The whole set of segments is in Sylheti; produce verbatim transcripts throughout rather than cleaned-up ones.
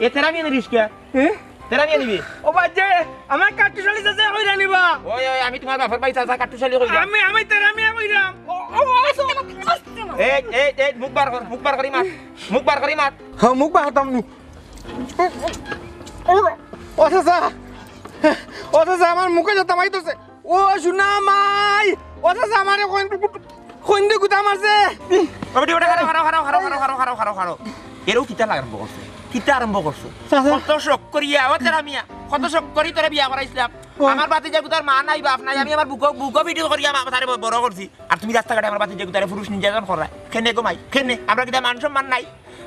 এ তেরা মিয়া নি রিস্কা? হ্যাঁ? তেরা মিয়া নিবি? ও বাজে, আমার কাট্টুশালি চাচা কইরা নিবা। ওই, ওই, আমি তুমার বাপর ভাই চাচা কাট্টুশালি কইরা। আমি, আমি তেরা মিয়া কইরাম। ও, ও, ও, ও। এই, এই, এই, মুখ বার কর, মুখ বার করি মাত। মুখ বার করি মাত। হ্যাঁ, মুখ বার করতাম নি। ও চাচা, ও চাচা, আমার মুখে যত মাইতেছে। ও সোনা মাই, ও চাচা, আমারে কইন, কইন দি গুতা মারছে। ও বেটি, ওটা খাড়ো, খাড়ো, খাড়ো। এরও কিতা আরম্ভ করছো? কিতা আরম্ভ করছো? চাচা। কত শখ করিয়া, ও তেরা মিয়া, কত শখ করি তোরে বিয়া করাইছিলাম। ও। আমার বাতিজা গুতার মা নাই, বাপ নাই, আমি আমার বুকো, বুকো ভিডিও করিয়া মা তারে ব-, বড় করছি। আর তুমি রাস্তাঘাটে আমার বাতিজা গুতারে পুরুষ নির্যাতন করায়। কেনে গো মাই, কেনে? আমরা কিতা মান সম্মান নাই?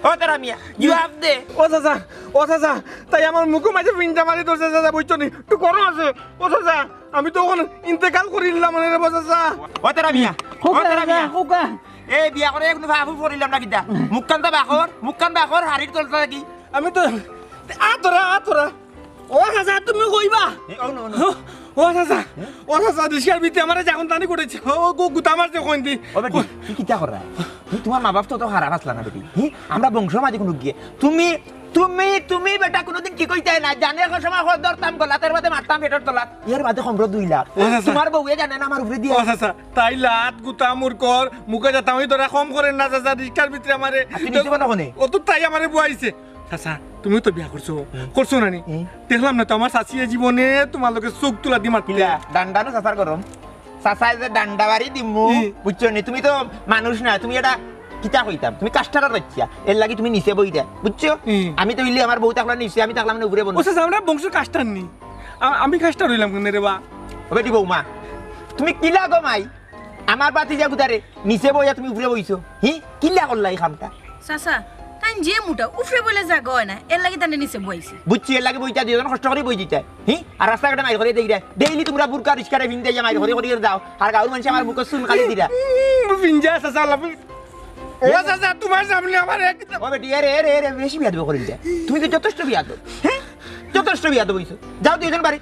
ও তেরা মিয়া, জুয়াব দে। ও চাচা, ও চাচা, তাই আমার মুখো মাঝে ফিঞ্জা মারি ধরছে চাচা, বুঝছো নি? একটু গরম আছে। ও চাচা, আমি তো অখন ইন্তেকাল করিলাম মানে রে বা চাচা। ও তেরা মিয়া, ও তেরা মিয়া। হুকা। এই বিয়া করে এখনো ফাফু পড়িলাম না কিতা? মুখখান তো বাকর, মুখখান বাকর, হাড়ির তলটা কি? আমি তো আতরা, আতরা। ও চাচা, তুমি কইবা? এ, ও, নো, নো। ও চাচা, ও চাচা, রিস্কার ভিতরে আমারে যখন তানি করেছে, ও গো, গুতা মারছে কইন দি। ও বেটি, তুই কিতা করায়? তুই তুমার মা বাপ তো অত খারাপ আছলা না বেটি। হি? আমরা বংশ মাঝে কোনো গিয়ে। তুমি, তুমি, তুমি বেটা কোনোদিন কি কইতায় না? জানে এক সময় খর ধরতাম গলাত, এর বাদে মারতাম পেটর তলাত। এর বাদে কমরো দুই লাখ। ও চাচা। তুমার বউয়ে জানে না আমার উপরে দিয়া। ও চাচা, তাই লাত, গুতা, মুরকর, মুখে যাতা আমি ধরা কম করেন না চাচা, রিস্কার ভিতরে আমারে। আর তুই নিতে পারো কোনে? ও তো তাই আমারে বুয়াইছে। চাচা, তুমিও তো বিয়া করছো, হুম। করছো না নি? হুম। দেখলাম না তো, আমার চাচিয়ে জীবনে তুমার লগে চোখ তুলা দি মাততে। কিলা? ডান্ডা না চাচার গরম? চাচায় যে ডান্ডা বাড়ি দিমু, হুম। বুঝছো নি? তুমি তো মানুষ না, তুমি এটা কিতা কইতাম? তুমি কাস্টারর বাচ্চা, এর লাগি তুমি নিচে বই দেয়, বুঝছো? হুম। আমি তো ইলে আমার বউ থাকলো নিচে, আমি থাকলাম না উপরে বন। ও চাচা, আমরা বংশ কাস্টার নি, আ-, আমি কাস্টার হইলাম কেনে রে বা? ও বেটি বৌমা, তুমি কিলা গো মাই? আমার বাতিজা গুতারে নিচে বইয়া তুমি উপরে বইছো, হি? কিলা করলা এই কামটা? চাচা, তাইন যে মোটা, উপরে বইলে জাগা অয় না, এর লাগি তানে নিচে বইছি। বুঝছি, এর লাগি বইতা দুইজন কষ্ট করি বই দিতা, হি? আর রাস্তাঘাটে মাইর করি দেখি রে, ডেইলি তুমরা বুরকা রিস্কারে ফিন্দে ইয়া মাইর করি করি যাও, আর গাউর মানষে আমার মুখো চুন কালি দিরা। উম, ফিঞ্জা চাচা লাফি। ও চাচা, তুমার সামনে আমার এক ও বেটি, এরে, এরে, এরে, বেশি বিয়াদবি করিল দে। তুমি তো যথেষ্ট বিয়াদব, হ্যাঁ? যথেষ্ট বিয়াদব হইছো। যাও দুইজন বাড়ি।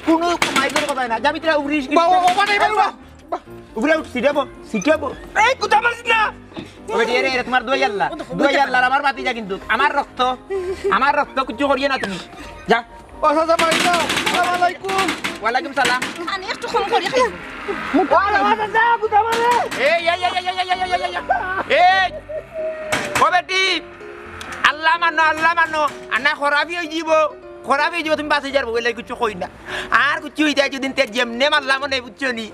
কোনো মাইর করে কথা না। যাবি তোরা উড়িস কি? বাবা, বাবা, নাই, বাবা। উপরে উঠ, সিটাবো, সিটাবো। এই, কথা মারিস না। ও বেটি, এরে, এরে, তুমার দুয়াই আল্লাহ। দুয়াই আল্লাহর আমার বাতিজা কিন্তু। আমার রক্ত, আমার রক্ত কিচ্ছু করিও না তুমি। যা। ও চাচা, বাড়ি যাও। আসসালামু আলাইকুম। ওয়ালাইকুম সালাম। আমি একটু কম করি খাই। ও চাচা, কথা মারে। এই, এই, এই। এই, ও বেটি, আল্লাহ মানো, আল্লাহ মানো। আর না খরাবি হয়ে যাব। খরাবি হয়ে যাব, তুমি বাঁচি যার বউ, এলাই কিচ্ছু কই না। আর কিচ্ছু হইতে যদি তে যেমনে মারলাম মনে, বুঝছো নি?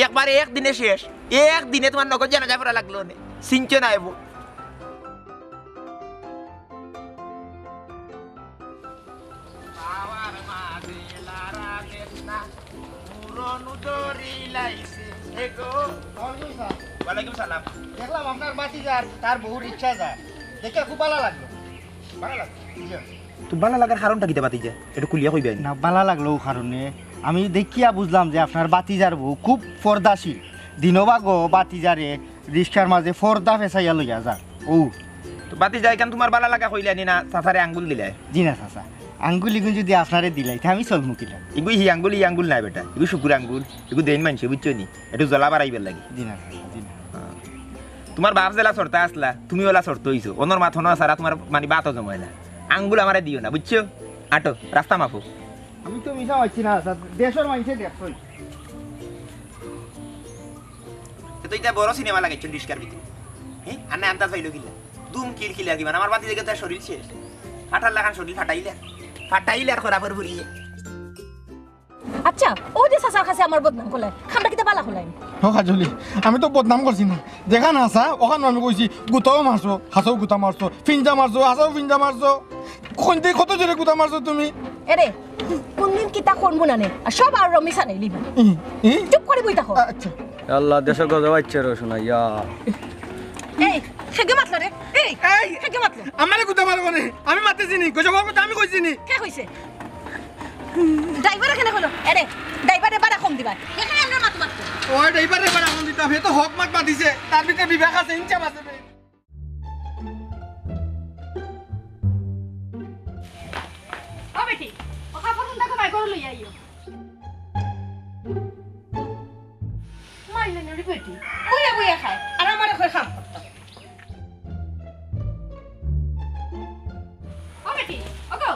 একবারে একদিনে শেষ। একদিনে তুমার নগদ জানাজা পড়া লাগলো নে। চিনছো না এবো। ওয়ালাইকুম সালাম। দেখলাম আপনার বাতিজার, তার বউ রিক্সা যায়। দেখে খুব ভালা লাগলো। ভালা লাগলো? জি। তো ভালা লাগার কারণটা কিতা বাতিজা? একটু খুলিয়া কইবা নি? না, ভালা লাগলো ও কারণে। আমি দেখিয়া বুঝলাম যে আপনার বাতিজার বউ খুব পর্দাশীল। দিনবাগো বাতিজারে রিক্সার মাঝে পর্দা ফেছাইয়া লইয়া যার। ও। তো বাতিজা, ইখান তুমার ভালা লাগা কইলায় নি না, চাচারে আঙ্গুল দিলায়? জি না চাচা, আঙ্গুল ইগুন যদি আপনারে দিলাই, তে আমি চলমু কিলা? ইগু হি আঙ্গুল, ই আঙ্গুল নায় বেটা, ইগু শুকুর আঙ্গুল, ইগু দেইন মানষে, বুঝছো নি? একটু জ্বলা বাড়াইবার লাগি। জি না চাচা, জি না। হ্যাঁ। তুমার বাপ যেলা চর্তা আছলা, তুমি ওলা চর্তা হইছো, অনর মাত হনো সারা তুমার মানে বাতও জমায় না। আঙ্গুল আমারে দিও না, বুঝছো? আটো, রাস্তা মাফো। আমি তো মিছা মাতছি না চাচা, দেশর মানষে দেখছই। তে তো ইটা বড় সিনেমা লাগাইছো রিস্কার ভিতরে। হ্যাঁ? আর না আন্দাজ পাইলো কিলা? দুম কিল কিলা কি মানে আমার বাতিজার তো শরীর শেষ। ফাটার লাখান শরীর ফাটাইলে। ফাটাইলে আর খরাপর ভরিয়ে। আচ্ছা, ও যে চাচার কাছে আমার বদনাম করলে, খামটা কিতা বালা হলাই? ও কাজলি, আমি তো বদনাম করছি না। যেখান হাছা, ওখান আমি কইছি, গুতাও মারছো, হাছাও গুতা মারছো, ফিঞ্জা মারছো, হাছাও ফিঞ্জা মারছো। কইতে কত জোরে গুতা মারছো তুমি? এরে, কোনদিন কিতা করমু না নে, আর সব আর রমি সানাই লিবা। ই, ই? চুপ করি বই থাকো। আচ্ছা। আল্লাহ, দেশো গজব আইছে রে, শোনা, ইয়া। এই, হেগে মাতলো রে। এই, এই, হেগে মাতলো। আমারে গুতা মারবো নে, আমি মাতেছি নি, গজবর কথা আমি কইছি নি। কে কইছে? ড্রাইভারে কেনে কইলো? এরে, ড্রাইভারে ভাড়া কম দিবা। এখানে আমরা মাত মাততো। ও, ড্রাইভারে ভাড়া কম দিতাম, হে তো হক মাত মাতিছে, তার ভিতরে বিবেক আছে, ইনসাফ আছে। ও বেটি, ও কাপড় কোনটা তো বার করে লই আইও। মাইলে নুরি বেটি, বইয়া বইয়া খায়, আর আমারে কই কাম করতাম। ও বেটি, ওগো,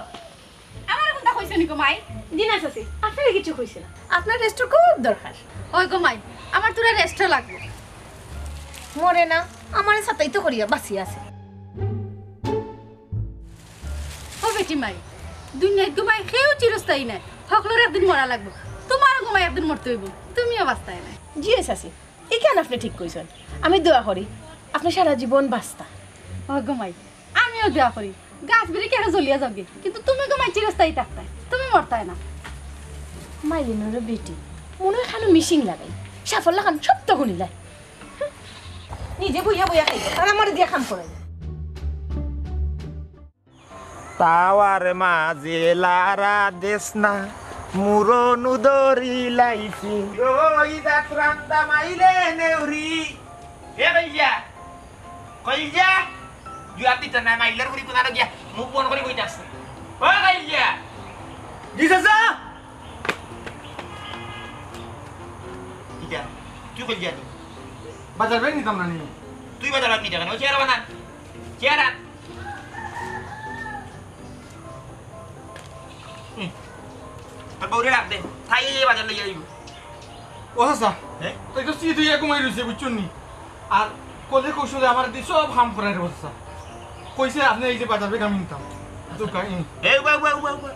আমারে কুন্তা কইছো নি গো মাই? জি না চাচি, আপনারে কিচ্ছু কইছে না। আপনার রেস্টর খুব দরকার। ওই গো মাই, আমার থুড়া রেস্টও লাগবো। মরে না, আমারে সাতাইতো করিয়া বাঁচিয়া আছে। ও বেটি মাই, দুনিয়াত গো মাই কেউ চিরস্থায়ী নায়, হকলর একদিন মরা লাগবো। তুমারও গো মাই একদিন মরতে অইবো, তুমিও বাঁচতায় নায়। জি চাচি, ইখান আপনে ঠিক কইছইন। আমি দোয়া করি, আপনে সারা জীবন বাঁচতা। ও গো মাই, আমিও দোয়া করি, গাছ বিড়ি কেন জ্বলিয়া যাওগি, কিন্তু তুমি গো মাই চিরস্থায়ী থাকতায়, তুমি মরতায় না। মাইলিনর বেটি, মনে অয় খানো মেশিন লাগাই, সাফল্য খান সব তো গুনিলায়। নিজে বইয়া বইয়া খাইব, আর আমারে দিয়া কাম করাই। তাওয়ার মাঝে লারা দেস না, মুরনু দরি লাইছি। ওই যাত্রান্তা মাইলে নেউরি। এ কইলিয়া, কইলিয়া, জুয়াব দিত না, মাইলের গুড়ি কোনানো গিয়া মুখ বন্ধ করি বইতে আছে। ও কইলিয়া। জি চাচা। কিতা? তুই কইলিয়া তো। বাজার ব্যাগ নিতাম না নি। তুই বাজার ব্যাগ নিতে কেন? ওই চেয়ার বানান। চেয়ার আন। হুম। তোর বউরে ডাক দে। তাই এই বাজার লইয়া আইব। ও চাচা, হ্যাঁ? তাই তো সিধা অইয়া ঘুমাই রইছে, বুঝছইন নি? আর কলে কৌশলে আমার দি সব কাম করাই রে চাচা। কইছে আপনে এই যে বাজার ব্যাগ আমি নিতাম। তো কাই, হুম। এ, উবা, উবা, উবা, উবা।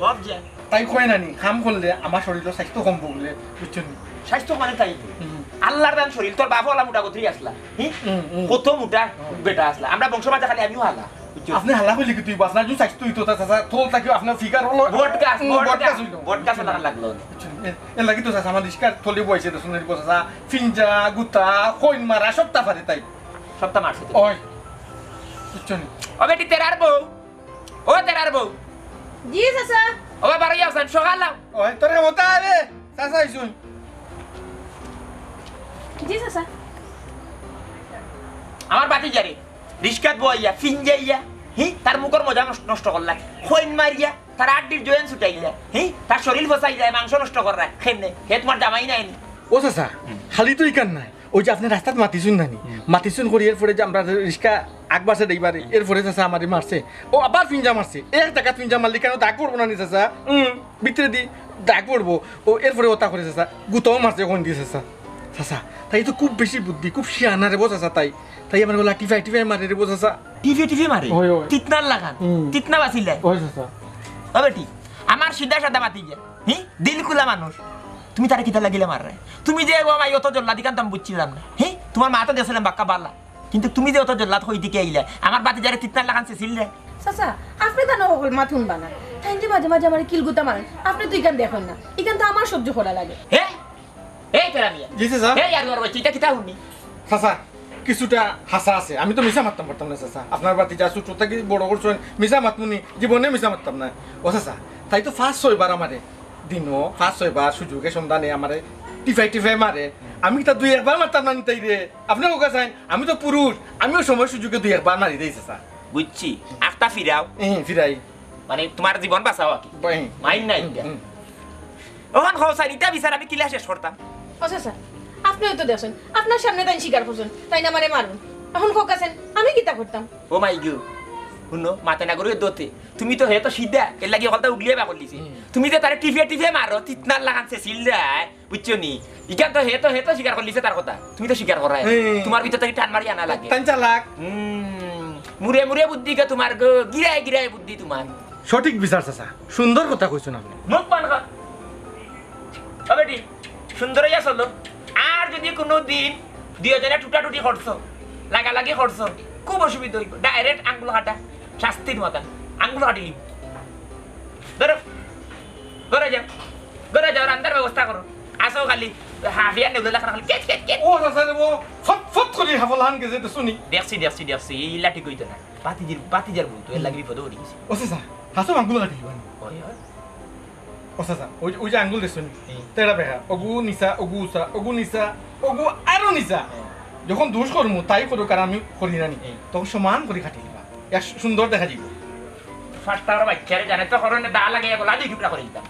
অফ যা। তাই কয় না নি, কাম করলে আমার শরীরও স্বাস্থ্য কম বলে, বুঝছইন নি? স্বাস্থ্য মানে তাই তো। হুম। আল্লাহর দান শরীর, তোর বাপও আলা মোটা গতরি আসলা। হুম? হুম, হুম। কত মোটা বেটা আসলা। আমরা বংশ মাঝে খালি আমিও হালা। বুঝছো? আপনে হালা কইলে কিতা অইবো? আপনার যদি স্বাস্থ্য অইতো, তা চাচা, তল থাকি আপনার ফিগার অইলো। বট গাছ, হুম, বট বট গাছ গাছ। অইলো। বট গাছ লাগান লাগলো। বুঝছইন? এ-, এর লাগি তো চাচা, আমার রিস্কার তলে বইছে, দেখছইন নি, চাচা, ফিঞ্জা, গুতা, কইন মারা, সবতা পারে তাই। সবতা মারছে তো। ওই। বুঝছইন নি? ও বেটি, তেরার বউ। ও তেরার বউ। জি, চাচা। ও বাবা, বারো যাও, সান, সকাল আও। ওই, তোর মতো আরে, চাচা আইছইন। জি, চাচা। আমার বাতি যারে, রিস্কাত বইয়া, ফিঞ্জাইয়া, হি, তার মুখর মজা নষ্ট, নষ্ট করলা। খইন মারিয়া, তার আড্ডির জয়েন ছুটাইলা, হি, তার শরীর ফসাই যায়, মাংস নষ্ট কররা। খেনে, হে তোমার জামাই নায় নি। ও চাচা, হুম। খালি তো ইখান নায়। ওই যে আপনে রাস্তাত মাতিছইন না নি, হুম। মাতিছইন করি এরপরে যে আমরা রিস্কা আগবাসে ডেইবারে, হুম। এরপরে চাচা আমারে মারছে। ও আবার ফিঞ্জা মারছে। এক জাগাত ফিঞ্জা মারলে কেন দাগ পড়বো না নি চাচা? হুম, ভিতরে দি দাগ পড়বো। ও এরপরে ওতা করে চাচা, গুতাও মারছে কইন দি চাচা। চাচা, তাই তো খুব বেশি বুদ্ধি, খুব শিয়ানা রে বো চাচা তাই। তাই আমার গলা টিফাই টিফাই মারে রে বো চাচা। টিফে টিফে মারে? ওই, ওই। তিতনার লাখান? হুম। তিতনা বাচিলে? ওই চাচা। ও বেটি, আমার সিধা সাদা মাতি গিয়া। হি? দিল খুলা মানুষ। তুমি তারে কিতা লাগিলে মাররে? তুমি যে ও মাই অত জল্লাদ ইখান তো আমি বুঝছিলাম না। হি? তোমার মা তো দেখছিলাম বাক্কা বালা। কিন্তু তুমি যে অত জল্লাদ কই দিকে আইলা? আমার বাতি যারে তিতনার লাখান চেছিল রে। চাচা, আপনে তো না হকল মাত হুনবা না। তাইন যে মাঝে মাঝে আমারে কিলগুতা মারেন, আপনে তো ইখান দেখইন না। ইখান তো আমার সহ্য করা লাগে। হে? এই তেরা মিয়া। জি, চাচা। এই আর ওর বাচ্চা, ইটা কিতা হুনি? চাচা, কিছুটা হাছা আছে। আমি তো মিছা মাততাম পারতাম না, চাচা। আপনার বাতি যা ছোট থাকি বড় করছইন, মিছা মাতমুনি, জীবনে মিছা মাততাম না। ও চাচা, তাই তো পাঁচ ছয়বার আমারে দিনো, পাঁচ ছয়বার সুযোগে সন্ধানে আমারে টিফাই টিফাই মারে। আমি কিতা দুই একবার মারতাম না নি তাইরে? আপনে কউক্কা চাইন, আমি তো পুরুষ, আমিও সময় সুযোগে দুই একবার মারি দেই, চাচা। বুঝছি, আখতা ফিরাও। হুম, ফিরাই। মানে, তোমার জীবন বাঁচাও আর কি। বাই। মাইর নাই হুম, ইটা। হুম। অখন কও চাইন, ইটা বিচার আমি কিলা শেষ করতাম? ও চাচা, আপনেও তো দেখছইন, আপনার সামনে তাইন স্বীকার করছইন, তাইন আমারে মারইন। অখন কউক্কা চাইন, আমি কিতা করতাম? ও মাই গো, হুনো, মাতে না করো দোতে। তুমি তো হে তো সিধা, এর লাগি হকলতা উগলিয়া বার করলিছে। হুম। তুমি যে তারে টিফে টিফে মারো, তিতনার লাখান চেছিল রে, বুঝছো নি? ইখান তো হে তো, হে তো স্বীকার করলিছে তার কথা। তুমি তো স্বীকার করায়। হুম। তোমার ভিতর থাকি টান মারি আনা লাগে। তাইন চালাক। হুম, মুড়ে মুড়ে বুদ্ধি গো তোমার গো, গিরায় গিরায় বুদ্ধি তোমার। সঠিক বিচার চাচা, সুন্দর কথা কইছইন আপনে। মুখ বন্ধ কর। ও বেটি, সুন্দর অইয়া চলো। আর যদি কুনু দিন দুইওজনে টুটাটুটি করছো, লাগালাগি করছো, খুব অসুবিধা অইবো। Direct আঙ্গুল কাটা, শাস্তির মতন আঙ্গুল কাটিলিমু। ধরো, ঘরো যাও, ঘরো যাও, রান্দার ব্যবস্থা করো। আসো খালি হাফিয়া নেউলে লাখান খালি কেট কেট কেট। ও চাচা রে, ও ফট ফট করি হাফল হান গেছে তো শুনি। দেখছি, দেখছি, দেখছি, এই লাঠি কইতো না। বাতিজির, বাতিজার বউ তো এর লাগি বিপদে পড়ি গেছে। ও চাচা, হাসো আঙ্গুল কাটিলিবা নি? ওই, ওই। ও চাচা, ওই, ওই যে আঙ্গুল দেখছো নি? হুম। তেরা বেহা, ওগু নিচা, ওগু উচা, ওগু নিচা, ওগু আরো নিচা। হুম। যখন দুষ করমু, তাই করুক আর আমি করি না নি। হুম। তখন সমান করি কাটিলিবা। এক সুন্দর দেখা যাইবো। ফাট্টার বাচ্চারে জানে তো করনে দা লাগে গলা দুই টুকরা করি দিতাম।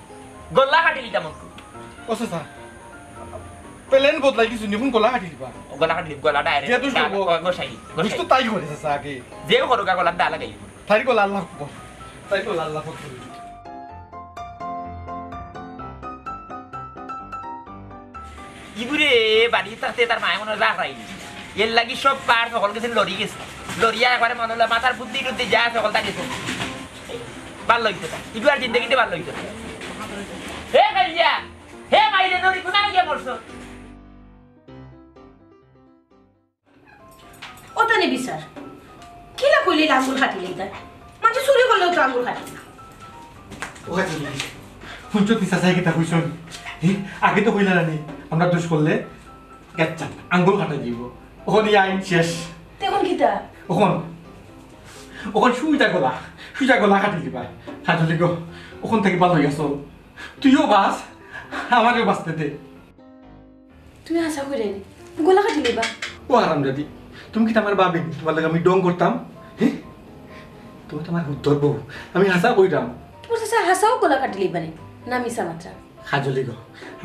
গলা কাটি দিতাম ওকে। ও চাচা, প্ল্যান বদলাই দিছো নি, এখন গলা কাটি দিবা। গলা কাটি দিবা, গলা ডাইরেক্ট। যে দুষ করবো। গলা, গলা, গলা, দুষ তো তাই করে চাচা আগে। যে করুক, গলা দা লাগাই। তাই গলা আল্লাহ আকবার। তাই গলা আল্লাহ আকবার। ইগুরে বাড়ি থাকতে তার মায়ে মনে হয় রাগ রাখি। এর লাগি সব পার সকল গেছে লড়ি গেছে। লড়িয়া একবারে মনে হলো মাথার বুদ্ধি টুদ্ধি যা সকল তা গেছে। ভালা লাগতো না। ইগু আর জিন্দেগিতে ভালা লাগতো না। হে কালিয়া, হে মাইরে নড়ি, কোথায় গিয়া মরছো? ওটা নিবি স্যার। কিলা কইলে আঙ্গুল কাটিলে তাই? মানে চুরি করলেও তো আঙ্গুল কাটে না। ও কাছে দিবি। হুনছো তি চাচায় কিতা কইছইন? হে, আগে তো কইলা না নি, আমরা দুষ করলে গেচ্ছা, আঙ্গুল কাটা দিব। ওখানে আইন শেষ। তে এখন কিতা? ওখান, ওখান সুজা গলা, সুজা গলা কাটি দিবা। কাজলি গো, ওখান থেকে ভালা হইয়া চল। তুইও বাঁচ, আমারেও বাঁচতে দে। তুমি হাছা কইরায় নি? গলা কাটি লইবা? ও হারামজাদি, তুমি কিতা আমার ভাবি নি? তোমার লগে আমি ঢং করতাম? হে? তুমি তো আমার হুদ্দর বউ, আমি হাছা কইরাম। তোমার চাচা হাছাও গলা কাটি লইবা নি? না মিছা মাতরা? কাজলি গো,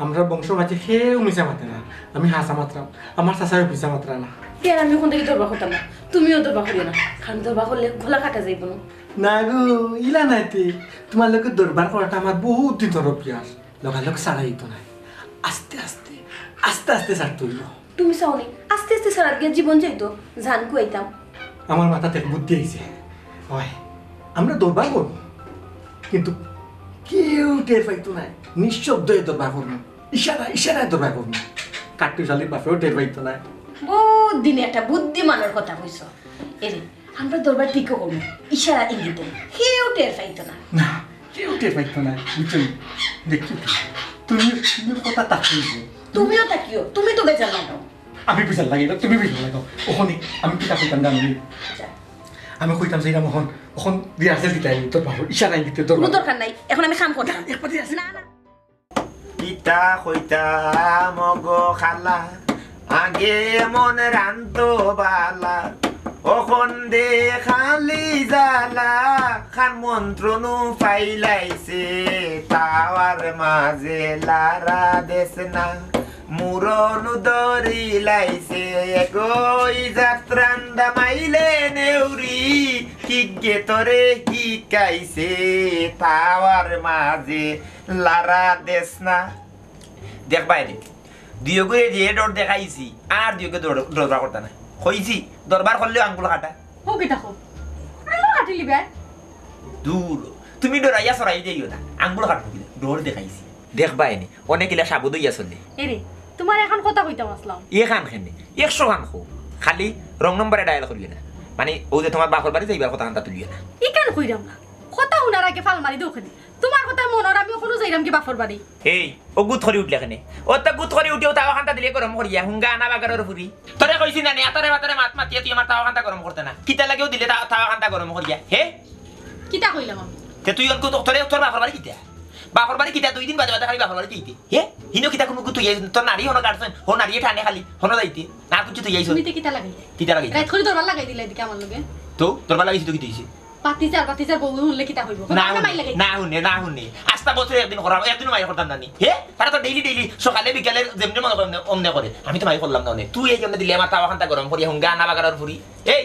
আমরার বংশ মাঝে কেউ মিছা মাতে না, আমি হাছা মাতরাম, আমার চাচাও মিছা মাতরা না। তে আর আমি ওখান থেকে দরবার করতাম না, তুমিও দরবার করিও না, কারণ দরবার করলে গলা কাটা যাইব না। না গো, ইলা নাইতে, তোমার লগে দরবার করাটা আমার বহুত দিন ধরে অভ্যাস। লগালগ ছাড়া হইতো না, আস্তে আস্তে, আস্তে আস্তে ছাড়তে হইব। তুমি চাও নি আস্তে আস্তে ছাড়াত গিয়া জীবন যাইতো, জান কুয়াইতাম। আমার মাথাত এক বুদ্ধি আইছে। হয়, আমরা দরবার করব, কিন্তু কেউ টের পাইতো না, নিঃশব্দে দরবার করব, ইশারা ইশারায় দরবার করব, কাট্টুশ আলীর বাপেও টের পাইতো না। বহুত দিনে একটা বুদ্ধিমানের কথা কইছো। এরে, আমরা দরবার ঠিক করব, ইশারা ইঙ্গিতে, কেউ টের পাইতো না। না, কেউ টের পাইতো না, বুঝছো নি? দেখছো তো? তুমি, তুমি কথা তাকিয়ে দিও। তুমিও তাকিও, তুমি তো বেজার লাগাও। আমি বেজার লাগাই না, তুমি বেজার লাগাও। ওখানে আমি কিতা কইতাম জানো নি? আচ্ছা। আমি কইতাম যে এরকম ওখান, ওখান রিহার্সেল দিতে আইবি, তোর বাবু ইশারা ইঙ্গিতে তোর কোনো বাবু। দরকার নাই, এখন আমি কাম করতাম। একবার রিহার্সেল। না, না। কিতা কইতাম গো খালা, আগে মন রান্ত বালা, অখন দে খালি জ্বালা, খান মন্ত্র নু ফাইলাইছে, তাওয়ার মাঝে লারা দেস না, মুরনু দরি লাইছে, এগোই যাত্রান্দা মাইলে নেউরি, কিগে তোরে হিকাইছে, তাওয়ার মাঝে লারা দেস না। দেখবায় রে, দুইওগুরে যে ডর দেখাইছি, আর দুইওগুরে দর-, দরবার করতা না। কইছি, দরবার করলেও আঙ্গুল কাটা। হো কিতা কও? আঙ্গুল কাটি লিবে? দূর, তুমি ডরাইয়া সরাই যাইও না। আঙ্গুল কাটবো কিনা? ডর দেখাইছি। দেখবায় নি, অনেক ইলা সাবুদ হইয়া চলে। এরে, তোমার এখন কথা কইতাম আসলাম। এখান খেনে, একশো খান কও। খালি রং নম্বরে ডায়াল করিও না। মানে, ও যে তোমার বাপর বাড়ি যাইবার কথা খানটা তুলিও না। ইখান কইরাম না। কথা হুনার আগে ফাল মারি দেও কেনে। তোমার কথা মনে হয় আমি ওখানে যাইরাম কি বাপর বাড়ি? এই, ও গুদ করি উঠলে কেনে? ও তো গুদ করি উঠিও তাওয়া খানটা দিলে গরম করিয়া, হুঙ্গা আনা বাগারর ফুরি। তোরে কইছি না নি, আতরে বাতরে মাত মাতিয়া তুই আমার তাওয়া খানটা গরম করতে না। কিতা লাগিও দিলে তা-, তাওয়া খানটা গরম করিয়া, হে? কিতা কইলাম আমি? তে তুই অনকু তো-, তোরে তোর বাপর বাড়ি কিতা? বাপর বাড়ি কিতা? দুই দিন বাদে বাদে খালি বাপর বাড়ি কিতে? হে? হিনো কিতা কোনো গুদ তুই তোর নারী হনো গার্লফ্রেন্ড, হো নারী টানে খালি, হনো যাইতে। না কিছু তুই আইছো। তুমি তো কিতা লাগাইলে? কিতা লাগাইলে? রাত করে দরবার লাগাই দিলে এদিকে আমার লগে। তো দরবার লাগাইছি তো কিতা হইছে? বাতিজার, বাতিজার বউ হুনলে কিতা কইবো? না হুনে, মাইর লাগাই। না হুনে, না হুনে। আস্তা বছরে একদিন করা, একদিনও মাইর করতাম না নি। হে? তারা তো ডেইলি, ডেইলি সকালে বিকালে যেমনি মনে করে অমনে, অমনে করে। আমি তো মাইর করলাম না অনে। তুই এই জন্য দিলে আমার তাওয়া খানটা গরম করিয়া হুঙ্গা আনা বাগারর ফুরি। এই,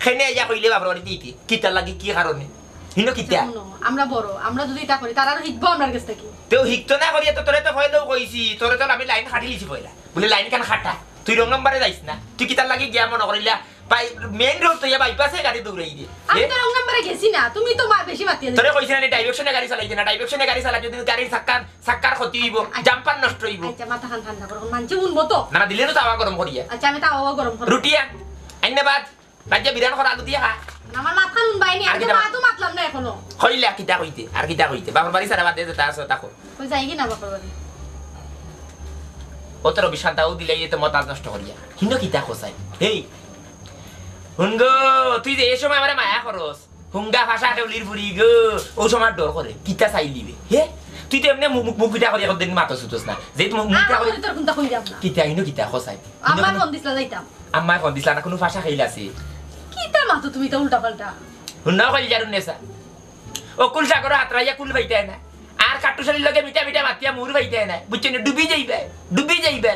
খেনে আইয়া কইলে বাপর বাড়ি দিতে। কিতা লাগি, কি কারণে? হিনো কিতা? হুনো, আমরা বড়, আমরা যদি ইতা করি, তারা আরো হিকবো আমরার গেছ থাকি। তেও হিকতো না করিয়া তো তোরে তো পয়লাও কইছি, তোরে তো আমি লাইন কাটি লিছি পয়লা। বলে লাইন কান কাটা। তুই রং নম্বরে যাইস না। তুই কিতার লাগি গিয়া মনে করিলা? ভাই, মেইন রোড তো ইয়া বাইপাসে গাড়ি দৌড়াই দে। আমি এ? তো রং নম্বরে গেছি না, তুমি তো মা-, বেশি মাতিয়া দিছো। তোরে কইছি না নি ডাইরেকশনে গাড়ি চালাইতে না, ডাইরেকশনে গাড়ি চালাইতে তুই গাড়ির চাক্কার, চাক্কার ক্ষতি হইব, আচ্ছা। জাম্পার নষ্ট হইব। আচ্ছা, মাথা খান ঠান্ডা করো, মানছে হুনবো তো। না, না দিলে তো তাওয়া গরম করিয়া। আচ্ছা, আমি তাওয়া গরম করো। রুটিয়া, আইনে বাদ। রাজ্যে বিরান করা আলু দিয়া খা। না, আমার মাথা নুন বাইনি, আর আমি তো কিতা মাতও মাতলাম না এখনো। কইলা কিতা কইতে, আর কিতা কইতে? বাপর বাড়ি সারা বাদ দে, যেতা আছে, তা কর। কই যাই কি না বাপর বাড়ি? ও তো রবি শান্তা, ও দিলাই তো মতাজ নষ্ট করিয়া। হিনো কিতা খোসাই? হেই, হুন গো, তুই যে এই সময় আমারে মায়া করস, হুঙ্গা ফাঁসা কেউলির বুড়ি গো, ও সময় ডর করে, কিতা চাইলিবে? হে? তুই তো এমনি মুখ, মুখ, মুখ পিঠা করিয়া একদিন মাথা ছুটস না। যে তুই মুখ, মুখ পিঠা আমার করি-, তোর কোনটা কইলাম না। কিতা, হিনো কিতা খোসাই? হিনো আমার কিতা ফোন দিছলা যাইতাম। আম্মায় ফোন দিছলা না, কোনো ফাঁসা খেইল আছে? কিতা মাতো তুমি তো উল্টা পাল্টা। হুন্না কইল যার উন্নেসা। ও কুল সাগর হাতরাইয়া কুল পাইতে না। আর কাট্টুশালির লগে মিঠা মিঠা মাতিয়া মুর পাইতে না। বুঝছো নি? ডুবি যাইবে, ডুবি যাইবে।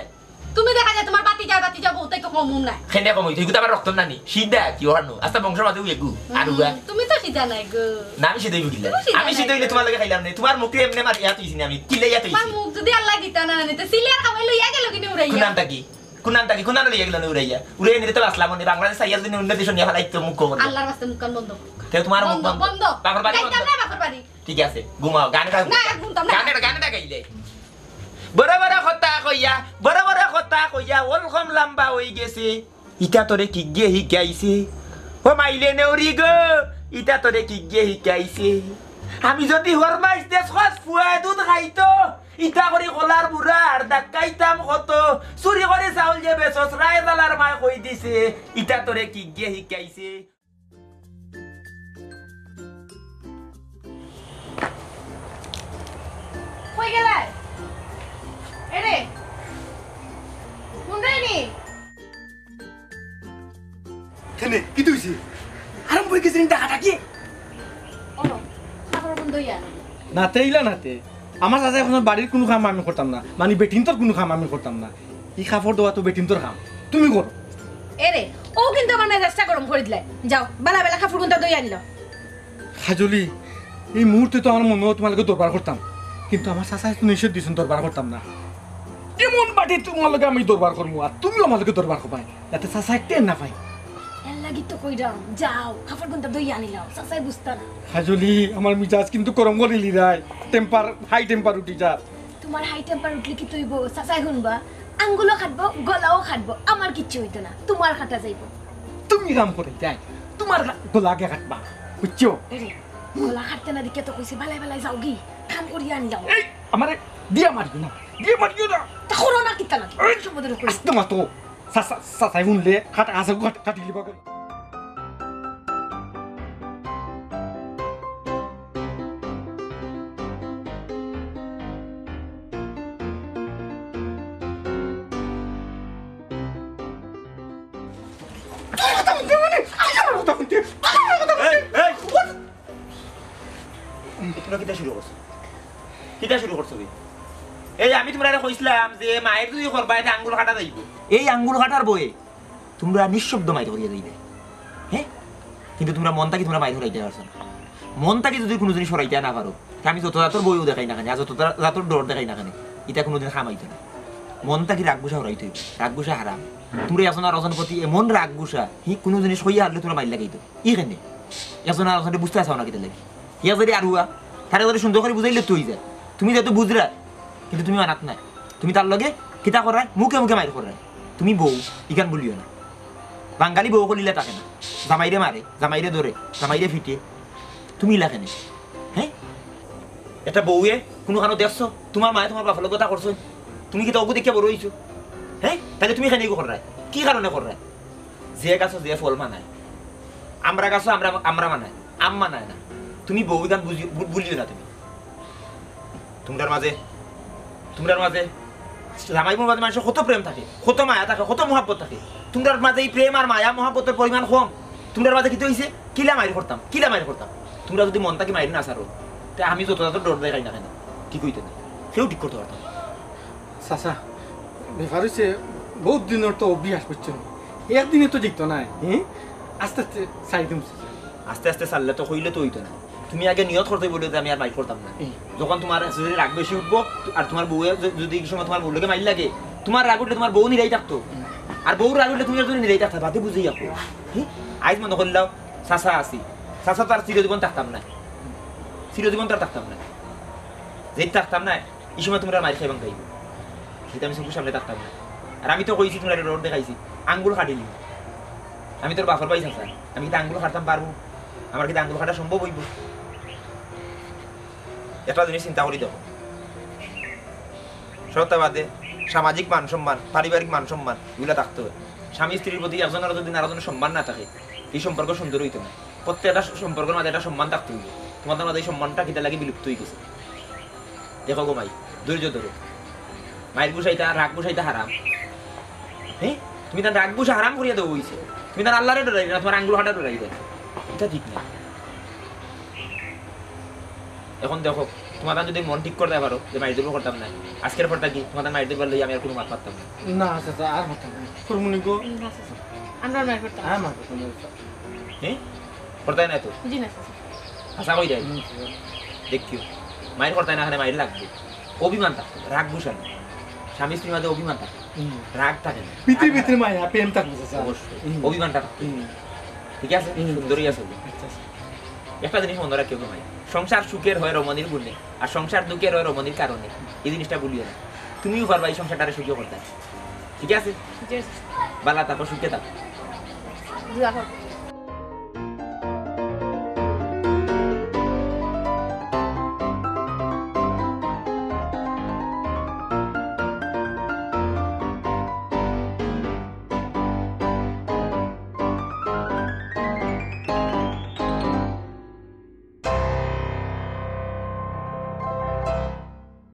তুমি দেখা যায় তুমার ভাতিজা, ভাতিজা বউত থাকি কম নায়। কেনে কম অইতো? ইগু তো আমার রক্তর নানি। সিধা কি ওহানো? আস্তা বংশর মাঝে এগু। আর উগা। তুমি তো সিধা নায় গো। না, আমি সিধা অইবো কিলা? তুমি সিধা আমি সিধা নায় অইলে গো। তুমার লগে খাইলাম নে। তুমার মুখে এমনে মারিয়া তুইছি না আমি। কিলাইয়া তুইছি? তুমার মুখ যদি আল্লায় দিতা না নিতে, সিলিয়ার খাবাই লইয়া গেল কিনি উড়াইয়া? কুনান থাকি? কুনান থাকি? কুনানো লইয়া গেল না উড়াইয়া? উড়াইয়া নিতে তো বাঁচলাম নে। বাংলাদেশ আইয়া যদি অন্য দেশো নিয়া ফালাই তো মুখ খবর। আল্লার ওয়াস্তে মুখখান বন্ধ করো। তে তুমার মুখ বন্ধ, বন্ধ। বন্ধ। বাপর বাড়ি বন্ধ। যাইতাম না বাপর বাড়ি। ঠিক আছে, ঘুমাও, গান গাও। না, ঘুমতাম না। গান এটা, গান এটা গাইলে। বড় বড় কথা কইয়া, বড় বড় কথা কইয়া, ওলকম লাম্বা অই গেছে। ইতা তোরে কিগে হিকাইছে? ও মাইলে নেউরি গো, ইতা তোরে কিগে হিকাইছে? আমি যদি হরমাইছ দেশ খস ফুয়ায় দুধ খাইতো, ইতা করি কলার বুড়া আর ধাক্কাইতাম কত, চুরি করি চাউল যে বেচস রায় জালার মায় কই দিছে, ইতা তোরে কিগে হিকাইছে? কই গেলায়? এরে, হুনরায়নি? কেনে, কিতা অইছে? আরম্ভ অই গেছে নি ডাকাডাকি? ওলো, কাপড় বন্ধ অইয়া। নাতে ইলা নাতে। আমার চাচায় কইছইন বাড়ির কুনু কাম আমি করতাম না, মানি বেটিন্তর কুনু কাম আমি করতাম না। ই কাপড় ধোয়া তো বেটিন্তর কাম, তুমি করো। এরে, অউ কিন্তু আমার মেজাজটা গরম করি দিলায়। যাও, বালা বালা কাপড় কুন্তা ধইয়া আনিলাও। কাজলি, ই মুহূর্তে তো আমার মনো অয় তুমার লগে দরবার করতাম, কিন্তু আমার চাচায় তো নিষেধ দিছইন দরবার করতাম না। এমন বাটে তুমার লগে আমি দরবার করমু, আর তুমিও আমার লগে দরবার করবায়, যাতে চাচায় টের না পাইন। এরলাগি তো কইরাম, যাও, কাপড় কুন্তা ধইয়া আনিলাও, চাচায় বুঝতা না। কাজলি, আমার মিজাজ কিন্তু গরম করিলিরায়, temper, high temper উঠি যার। তুমার high temper উঠলে কিতা অইবো? চাচায় হুনবা, আঙ্গুলও কাটবো, গলাও কাটবো, আমার কিচ্ছু অইতো না, তুমার কাটা যাইবো। তুমি কাম করো, যাই, তুমার গা-, গলা আগে কাটবা, বুঝছো? এরে, গলা কাটতে না দেখিয়া তো কইছি, বালায় বালায় যাওগি, কাম করিয়া আনিলাও। এই, আমারে দিয়া মারিও না, দিয়া মারিও না। তা করো না কিতা না? এই, সম্বোধন করি। আস্তে মাতো, চা-, চা-, চাচায় হুনলে, কাট-, আছে কাট-, কাটিলিবা গো। এই, এই! তুমরা কিতা শুরু করছো? কিতা শুরু করছো বে? এই, আমি তুমরারে কইছলাম যে মাইর যদি করবায়, তে আঙ্গুল কাটা যাইবো। এই আঙ্গুল কাটার ভয়ে তুমরা নিঃশব্দ মাইর করিয়া যাইবায়, হে? কিন্তু তুমরা মন থাকি তুমরা মাইর করাইতায় পারছো না। মন থাকি যদি কুনু জিনিস সরাইতায় না পারো, তে আমি যত জাতর ভয়ও দেখাই না কেনে, আর যত জা-, জাতর ডর দেখাই না কেনে, ইতা কুনুদিন কাম অইতো না। মন থাকি রাগ গুসা সরাইতে অইবো। রাগ গুসা হারাম। তুমরা একজন আর একজনর প্রতি এমন রাগ গুসা, হি কুনু জিনিস কইয়া হারলে তুমরা মাইর লাগাইতো। ই কেনে? একজন আর একজনরে বুঝতায় চাও না কিতার লাগি? হি যদি আরুয়া, তারে যদি সুন্দর করি বুঝাইলে তো অই যায়। তুমি যেহেতু বুঝরায়, কিন্তু তুমি মানাত নায়। তুমি তার লগে কিতা কররায়? মুখে মুখে মাইর কররায়। তুমি বউ, ইখান ভুলিও না। বাঙালি বউ অকল ইলা থাকে না। জামাইরে মারে, জামাইরে ধরে, জামাইরে ফিটে। তুমি ইলা কেনে? হে? একটা বউয়ে কুনুখানো দেখছো? তুমার মায়ে তুমার বাপর লগে কথা করছইন? তুমি কিতা অগু দেখিয়া বড় অইছো? হে? তাইলে তুমি কেনে ইগু কররায়? কি কারণে কররায়? যে গাছো যে ফল মানায়, আমড়া গাছো আমড়া, আমড়া মানায়, আম মানায় না। তুমি বউ ইখান বুঝি-, ভু-, ভুলিও না তুমি। তুমরার মাঝে, তুমরার মাঝে, জামাই বউর মাঝে মানষর কত প্রেম থাকে, কত মায়া থাকে, কত মহব্বত থাকে। তুমরার মাঝে ই প্রেম আর মায়া মহব্বতর পরিমাণ কম। তুমরার মাঝে কিতা অইছে? কিলা মাইর করতাম, কিলা মাইর করতাম। তুমরা যদি মন থাকি মাইর না ছাড়ো, তে আমি যত জাতর ডর দেখাই না কেনে, ঠিক অইতো না, কেউ ঠিক করতে পারতো না। চাচা, ব্যাপার অইছে, বউত দিনর তো অভ্যাস, বুঝছো? একদিনে তো জিততো নায়, হুম? আস্তে আস্তে ছাড়ি দিমু, চাচা। আস্তে আস্তে ছাড়লে তো কইলে তো অইতো না। তুমি আগে নিয়ত করতে বলো যে আমি আর মাইর করতাম না। হুম। যখন তুমার যদি রাগ বেশি উঠবো, আর তুমার বউয়ে য-, যদি এই সময় তুমার বউর লগে মাইর লাগে, তুমার রাগ উঠলে তুমার বউ নিরাই থাকতো। হুম। আর বউর রাগ উঠলে তুমি একজন নিরাই থাকতা, বাদে বুঝি যাবো। হুম? আইজ মনো করলাও, চাচা আছি। চাচা তো আর চিরজীবন থাকতাম না। চিরজীবন তো আর থাকতাম না। যেই থাকতাম না, ই সময় তুমরার মাইর খাইবাং খাইবো। কিন্তু আমি চকুর সামনে থাকতাম না। আর আমি তো কইছি, তুমরারে ডর দেখাইছি, আঙ্গুল কাটিলিমু। আমি তোর বাপর ভাই চাচা, আমি কিতা আঙ্গুল কাটতাম পারমু? আমার কিতা আঙ্গুল কাটা সম্ভব অইবো? একটা জিনিস চিন্তা করি দেখো, সততা বাদে সামাজিক মান সম্মান, পারিবারিক মান সম্মান, ইগুলা থাকতে অয়। স্বামী স্ত্রীর প্রতি একজনর যদি আরোজনর সম্মান না থাকে, ই সম্পর্ক সুন্দর অইতো না। প্রত্যেকটা সম্পর্কর মাঝে একটা সম্মান থাকতে অইবো। তুমার মাঝে ই সম্মানটা কিতার লাগি বিলুপ্ত অই গেছে? দেখো গো মাই, ধৈর্য ধরো। মাইর গুছাইতা, রাগ গুছাইতা হারাম। হে? তুমি তান রাগ গুছা হারাম করিয়া দেও অইছে। তুমি তান আল্লারে ডরাইরায় না, তুমার আঙ্গুল কাটা ডরাইরায়। ইটা ঠিক না। এখন দেখো, তুমার যদি মন ঠিক করতায় পারো যে মাইর ধরবো করতাম না, আজকের পর থাকি তুমার মাইর ধরবার লইয়া আমি আর কুনু মাত মাততাম না। না চাচা, আর মাততাম না। করমু নি গো? না চাচা, আমরা আর মাইর করতাম না। আর মাততাম না চাচা। হ্যাঁ, করতায় না তো? জি না চাচা। হাছা কইরায়? হুম, চাচা। দেখিও, মাইর করতায় না, খানে মাইর লাগবো। অভিমান থাকতো, রাগ গুসা না। স্বামী স্ত্রীর মাঝে অভিমান থাকে, হুম। রাগ থাকে না। ভিতরে ভিতরে মায়া, প্রেম থাকবো চাচা। অবশ্যই, হুম। অভিমানটা থাকতো। হুম। ঠিক আছে, হুম। সুন্দরই আছে। আচ্ছা, আচ্ছা। একটা জিনিস মনে রাখিও গো মাই, সংসার সুখের হয় রমণীর গুণে, আর সংসার দুঃখের হয় রমণীর কারণে। এই জিনিসটা ভুলিও না। তুমিও পারবা এই সংসারটারে সুখী করতে। ঠিক আছে? জি চাচা। বালা থাকো, সুখে থাকো। দোয়া করো।